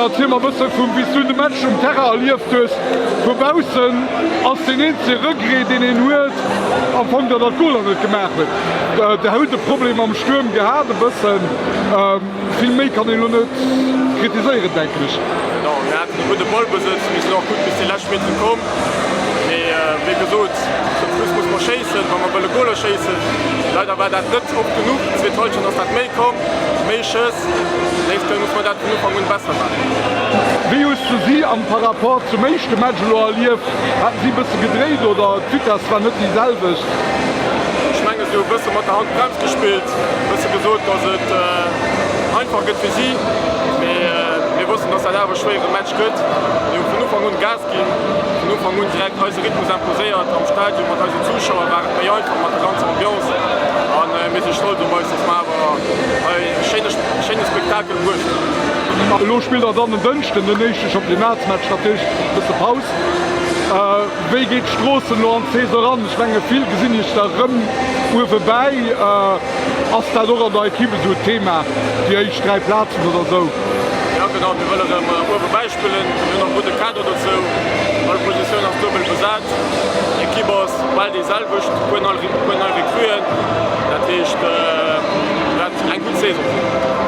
Jonathan, erziel mer e bësse vum, wéi s du de Match um Terrain erlieft hues. Vu baussen ass deen eenzege Regret, deen een huet, am Fong, datt der d'Goler net gemaach huet. Der hutt e Problem am Stuerm gehat e bëssen. Vill méi kann een elo net kritiséieren, denken ech. Genau, mir haten e gudde Ballbesëtz, mir sinn och gutt bis déi lescht Metere komm. Mee wéi gesot, zum Schluss muss mer schéissen, wa mer wëlle Goler schéissen. Leider war dat net oft genuch. Zweet Hallschent ass dat méi komm, méi Schëss. Nächst Kéier muss mer dat vun Ufank un besser maachen. Wéi hues du si am par rapport zum éischte Match elo erlieft? Haten si e bësse gedréit oder d'Vitesse war net déi selwecht? Ech menge si hu e bësse mat der Handbrems gespillt, e bësse gesot, datt et einfach gëtt fir si. Mee mir wossten, datt dat awer e schwéiere Match gëtt. Mir hu vun Ufank un Gas ginn, vun Ufank un direkt eise Rhythmus imposéiert. Am Stadion mat eisen Zuschauer war et méi einfach mat der ganzer Ambiance a mir si stolz op eis, datt mer awer hei e schéine Spektakel bruecht hunn. Elo spillt der dann en Dënschden den éischte Championnatsmatch, natierlech e bësse Paus. Wéi geet Stroossen elo an d'Saison eran? Ech menge vill gesinn iech da rëm uewe bäi. Ass dat och an der Ekipp esou d'Thema, déi éischt 3 Plazen oder esou? Jo genau, mir wëlle rëm uewe bäispillen. Mir hunn och e gudde Kader dozou. All Positioun ass duebel besat. D'Ekipp ass bal déi selwecht, e puer nei Recruen. Dat heescht, wäert eng gutt Saison ginn.